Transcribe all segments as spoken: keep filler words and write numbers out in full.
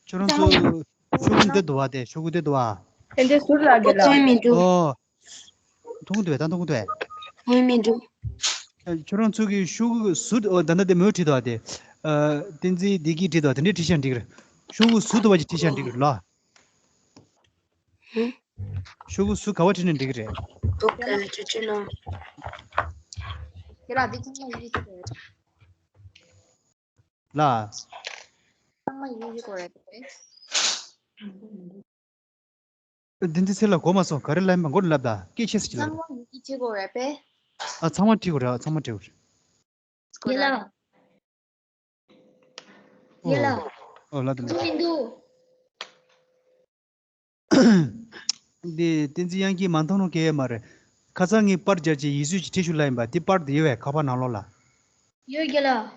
ཁྱོད་རང་ཚོ་ཤོག་གུ་འདི་འདུག་བ། དེ་ཤོག་གུ་འདི་འདུག་བ། དེ་འདྲའི་ཟུར་ལ་དགེ་ལགས། ཨོ། མཐོང་གི་འདུག་བས། ད་མཐོང་གི་འདུག་བས། ངོ་མི་འགྲོ། ཁྱོད་རང་ཚོ་གི་ཤོག་གུ་ཟུར། ཨོ། ད་ལྟ་དེ་མོས་བྲིས་འདུག་བ། དེ། ཨ། བསྟན་འཛིན་བདེ་སྐྱིད་བྲིས་འདུག་བ། དེ་འདྲའི་བྲིས་ཤག་འགྲིག་རེད། ཤོག་གུ་ཟུར་དུ་བ་ཅིག་བྲིས་ཤག་འགྲིག་རེད་ལ། ཧུམ། ཤོག་གུ་ཟུར་ག་བ་བྲིས་ནས་འགྲིག་གི་རེད། འདུག་ག་ཅི་ཅི་ནོ། དེ་ལ་འདི་ཅི་ལ་ཡིན་གྱི་རེད། ལ། ཚང་མ་ཡིན་གྱི་གོ་རེད་པས། འདི་འདི་ཚེ་ལ་གོ་མ་སོང་། ག་རེ་ལབ་ཡིན་པ་མགོ་ལ་ལབ་ད། སྐད་ཆེ་ས་ཅིག་ལབ། ཚང་མ་ཡིན་གྱི་གོ་རེད་པས། ཨ། ཚང་མ་བྲིས་གོ་རེད། ཨ། ཚང་མ་བྲིས་གོ་རེད། ཡེ་ལ། ཡེ་ལ། ཨོ། ཨོ། ལ་དང་། འདུག་མི་འདུག་འདི་བསྟན་འཛིན་དབྱངས་སྐྱིད་མ་མཐོང་ནོ་གལ་ཡོད་མ་རེད། ཁ་སང་ངས་པར་སྦྱར་བྱས་ཡིག་གཟུགས་ཅིག་བྲིས་ཞུ་ལབ་ཡིན་པ། དེ་པར་དེ་ཡོད་བས། ཁ་པར་ནང་ལོགས་ལ། ཡོད་རྒན་ལགས།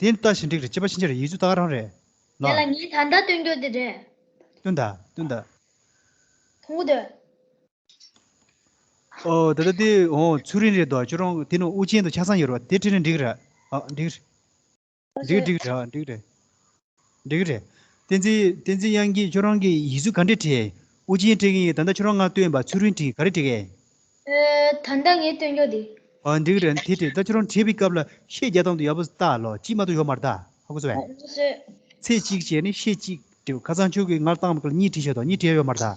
དེ་ལྟ་བཞིན་འགྲིག་རེད། སྐྱེས་པ་ཕྱིན་ཆད་རེད། ཡིག་གཟུགས་ད་ག་རང་རེད་ལ། རྒན་ལགས། ངས་ད་ལྟ་སྟོན་རྒྱུ་དེ་རེད། སྟོན་ད། སྟོན་ད། མཐོང་གི་འདུག་ཨོ། ད་ལྟ་དེ། ཨོ། ཚུལ་རིང་རེད་དོ། ཁྱོད་རང་དེ་ནང་དབུ་ཅན་དུ་ཆ་ཚང་ཡོད་རེད་པ། དེ་བྲིས་ན་འགྲིག་རེད། ཨ། འགྲིག་རེད། འགྲིག་རེད། འགྲིག་རེད། འགྲིག་རེད། འགྲིག་རེད། བསྟན་འཛིན། བསྟན་འཛིན་དབྱངས་སྐྱིད། ཁྱོད་རང་གིས་ཡིག་གཟུགས་ག་འདྲས་བྲིས། དབུ་ཅན་སྤྲད་ཀྱི་ཡིན། ད་ལྟ་ཁྱོད་རང་ང་སྟོན་པ་ཚུལ་རིང་བྲིས། ག་རེ་བྲིས་ཀྱི། ཨེ། ད་ལྟ་ངས་སྟོན་རྒྱུ་དེ། ཨ། འགྲིག་རེད། དེ་བྲིས། ད་ཁྱོད་རང་བྲིས་པའི་སྐབས་ལ་ཤད་རྒྱག་སྟངས་དེ་ཡག་པོ་ལྟ་ལོ། གཅིག་མ་གཏོགས་ཡོད་མ་རེད་ད། ཧ་གོ་སོང་བས། ཨ། ལགས་སོ། ཚེག་གཅིག་བྱས་ནས་ཤད་གཅིག་བྲིས། ཁ་སང་ཁྱོད་ཀྱིས་ང་ལ་བཏང་བ་ལ་གཉིས་བྲིས་ཤག་དོ། གཉིས་བྲིས་ཡོད་མ་རེད་ད།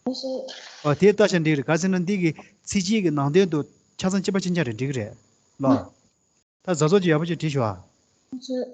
ལགས་སོ། ཨ། དེ་ལྟ་བྱས་འགྲིག་རེད། ག་ཟེར་ན་འདི་གི་ཚིགས་བཅད་ཀྱི་ནང་དོན་དུ་ཆ་ཚང་གཅིག་པ་གཅིག་རྐྱང་རེད། འགྲིག་རེད་ལོ། ད་བཟའ་ཚོགས་ཀྱི་ཡག་པོ་ཅིག་བྲིས་ཤོག་ཨ། ལགས་སོ།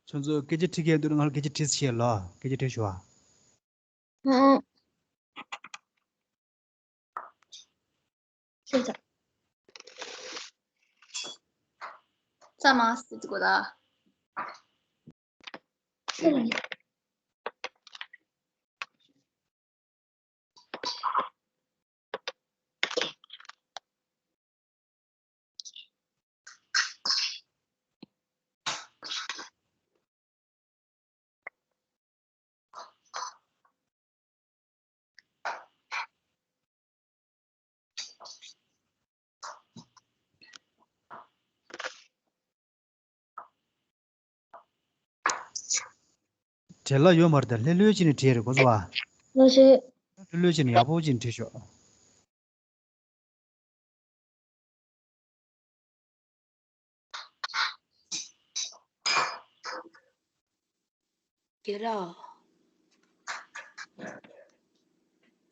ཁྱོད་ཚོ་སྐད་ཆ་དྲི་མཁན་འདུག་ན་ང་ལ་སྐད་ཆ་དྲིས་ཤེས་ལ་སྐད་ཆ་དྲིས་ཤོག་ཨ། ཨང་། ཁྱོད་ཚོ། ཚ་མ་སི་ཏི་གོ་ད། བྲེལ་བ་ཡོད་མ་རེད་ད། ལྷོད་ལྷོད་བྱས་ནས་བྲིས་རེད་གོ་སོང་ཨ། ལོ་ཞེས། ལྷོད་ལྷོད་བྱས་ནས་ཡག་པོ་བྱས་ནས་བྲིས་ཤོག་རྒན་ལགས།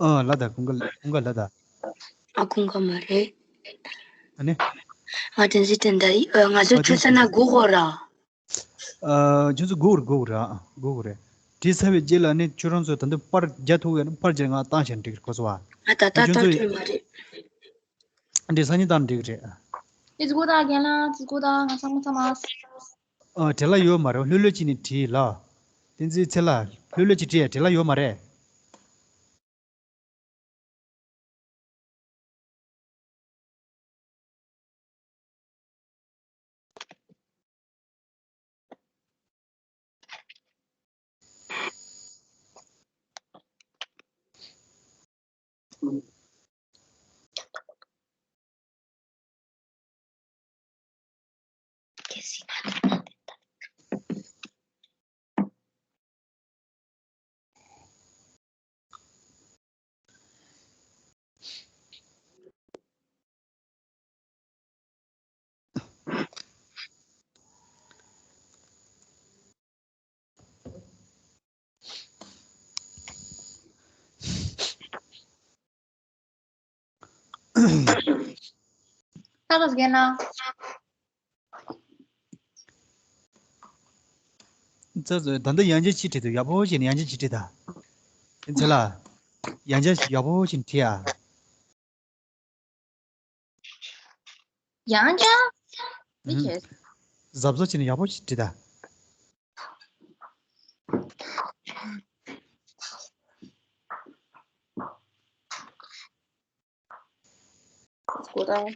ཨ་ལ་ད་ཁོང་ག་ཁོང་ག་ལ་ད། ཨ་ཁོང་ག་མ་རེད། ཨ་ནི། ཨ་དེ་འཛི་དེ་འདྲ་ཨ་ང་ཚོ་ཨ་ཆུ་ཚ་ན་དགོས་གོ་ར། ཨ་ཁྱོད་ཚོ་སྒུག་རེད་སྒུག་རེད་ཨ་སྒུག་རེད། བྲིས་ཚར་བའི་རྗེས་ལ་ནི་ཁྱོད་རང་ཚོ་ད་འདི་པར་རྒྱག་ཐུབ་ཡོད་ན་པར་རྒྱག་ང་བཏང་བཞག་འགྲིག་གོ་སོང་བ། ཨ་ད་ད་ཁྱོད་ད་ཚོ་ཐུབ་མ་རེད། འདི་སང་ཉིན་བཏང་འགྲིག་རེད། ཨ་ཙི་གོ་ད་རྒན་ལགས་ཙི་གོ་ད་ང་ཚང་མ་ཚང་མ། ཨ་བྲེལ་བ་ཡོད་མ་རེད། ལྷོད་ལྷོད་ཅིག་ནས་བྲིས་ལ། བསྟན་འཛིན་ཚེ་ལགས་ལྷོད་ལྷོད་ཅིག་བྲིས་ཡ་བྲེལ་བ་ཡོད་མ་རེད། ད་ག་ཟེར་ན། ད་ལྟ་ཡང་བསྐྱར་ཅིག་བྲིས་དང་། ཡག་པོ་བྱས་ནས་ཡང་བསྐྱར་ཅིག་བྲིས་དང་། ཚེ་ལགས། ཡང་བསྐྱར་ཡག་པོ་བྱས་ནས་བྲིས་ཨ། ཡང་བསྐྱར། མི་ཁྱེད། གཟབ་གཟབ་བྱས་ནས་ཡག་པོ་ཞིག་བྲིས་དང་། གོ་ད།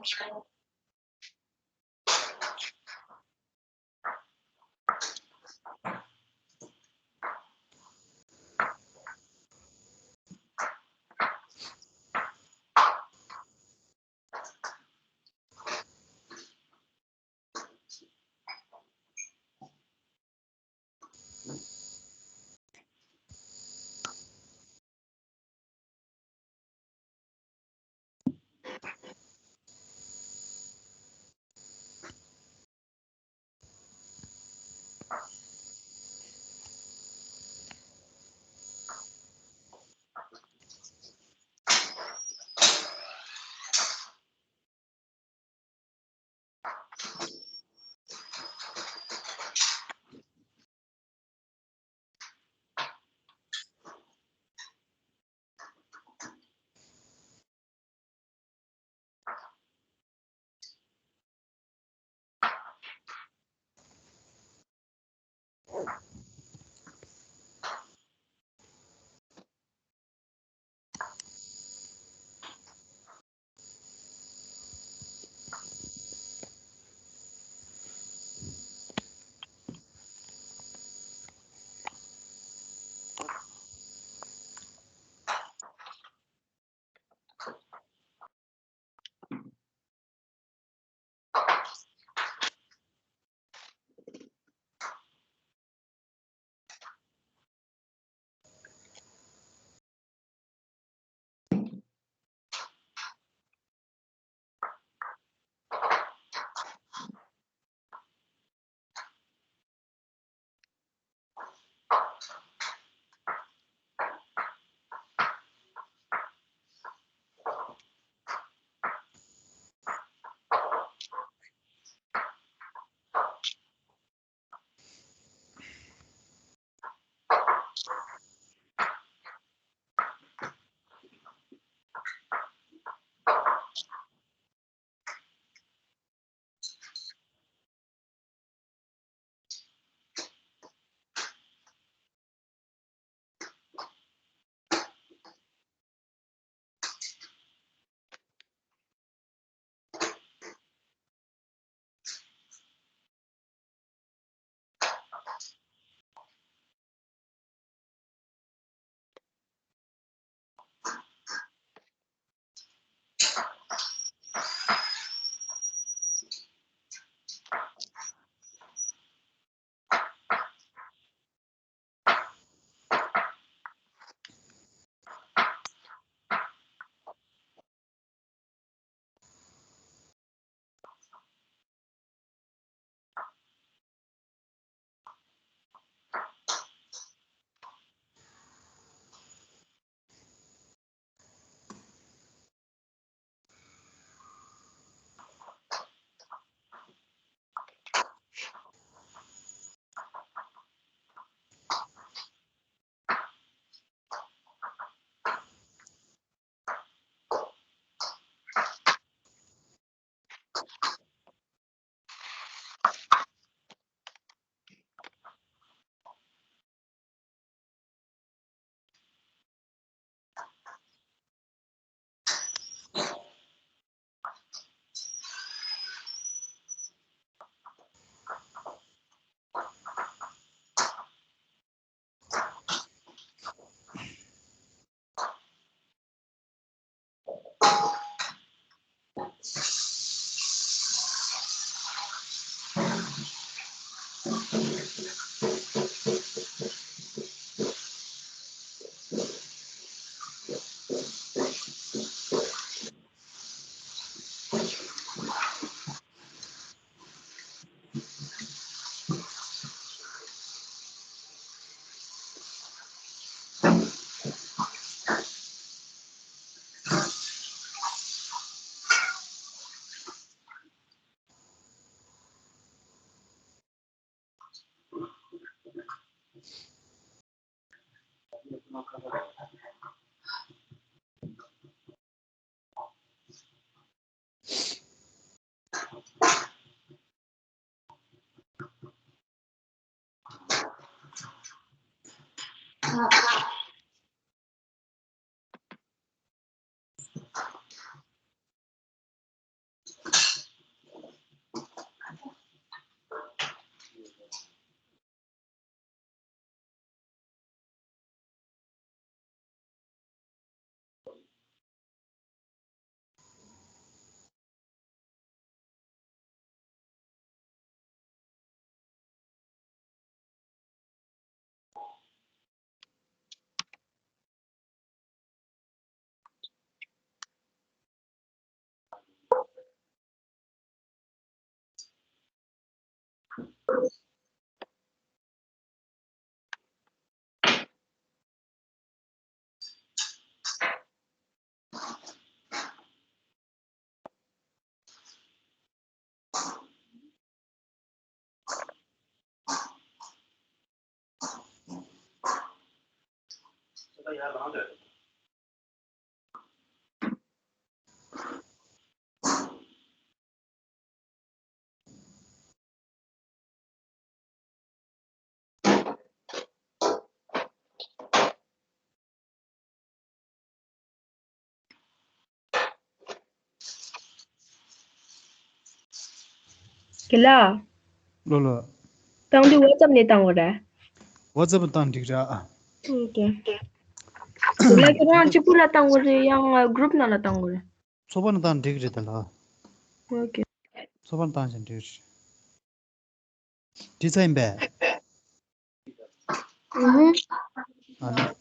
རྒན་ལགས། ལོ་ལོ། བཏང་དུས་ཝ་ཙབ་ནས་བཏང་བ་རེད། ཝ་ཙབ་བཏང་འགྲིག་ར། ཨོ་ཀེ། རྒན་ལགས་ཁྱེད་རང་གཅིག་པུ་ལ་བཏང་བ་རེད་ཡང་གུ་རུབ་ནང་ལ་བཏང་བ་རེད། ཚོགས་པ་ནང་བཏང་འགྲིག་རེད་ད་ལགས། ཨོ་ཀེ། ཚོགས་པ་ནང་བཏང་ཞིང་འགྲིག་རེད། འགྲིག་ཚར་ཡིན་པས། ཨུ་ཧུ། ཨ་ལ།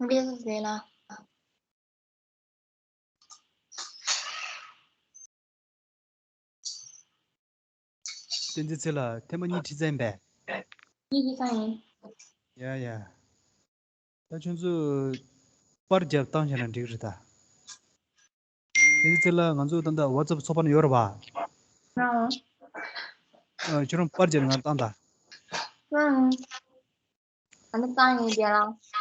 འབད་རྩོལ་མཛད་ལགས། བསྟན་འཛིན་ཚེ་ལགས་ཐེངས་མ་གཉིས་ཁྲིད་ཚར་ཡིན་པས། གཉིས་ཁྲིད་ཚར་ཡིན། ཡ་ཡ། ད་ཁྱོད་ཚོས་པར་རྒྱབ་བཏང་བཞག་ན་འགྲིག་རེད་ད། བསྟན་འཛིན་ཚེ་ལགས་ང་ཚོ་ད་ལྟ་ཝ་ཙབ་ཚོགས་པ་ནང་ཡོད་རེད་པ། ཨང་། ཨ། ཁྱོད་རང་པར་རྒྱབ་ང་བཏང་ད། ཨང་། ཨ་ནི་བཏང་ཡིན་རྒན་ལགས།